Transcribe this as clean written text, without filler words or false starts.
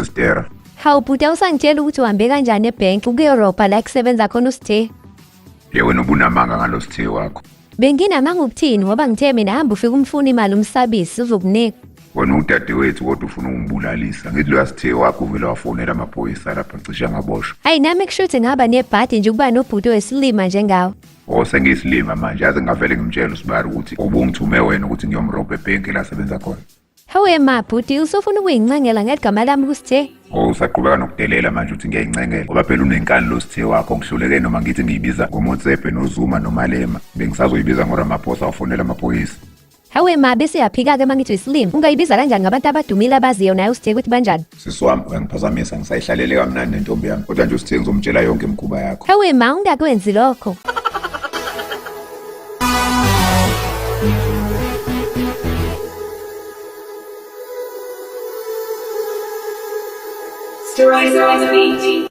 sistera. Hawu bhuti, awusangitshela ukuthi uhambe kanjani ebhenki ukuyorobha la kusebenza khona uSithe. Ye wena ubunamanga ngalo Sithe wakho. Benginamanga ukuthini ngoba ngithe mina hamba ufike umfuna imali umsabisi uzokunika. Wena udadewethu kodwa ufuna ukungibulalisa. Ngithi loya Sithe wakho uvele wafonela amaphoyisa lapha ngicishe ngaboshwa. Hayi nami kushuthi ngaba nebhadi nje ukuba nobhuti oyisilima njengawe. Oh sengiyisilima manje yaze ngavele ngimtshele usibari ukuthi ubungithume wena ukuthi ngiyomrobha ebhenki la sebenza khona. Hawe ma bhuti usufuna ukuyincengela ngegama lami kuSithe. Oh usaqhubeka nokudelela manje uthi ngiyayincengela ngoba phela unenkani lo Sithe wakho ngihluleke noma ngithi ngiyibiza ngoMotsepe noZuma noMalema bengisazoyibiza ngoRamaphosa wafonela amaphoyisa. Hawe ma bese yaphika-ke uma ngithi uyisilima ungayibiza kanjani ngabantu abadumile abaziyo naye uSithe ukuthi banjani. Sisi wami uyangiphazamisa ngisayihlalele kamnandi nentombi yami kodwa nje uSithe ngizomtshela yonke imikhuba yakho. Hawe ma ungakwenzi lokho. Stories on the beat.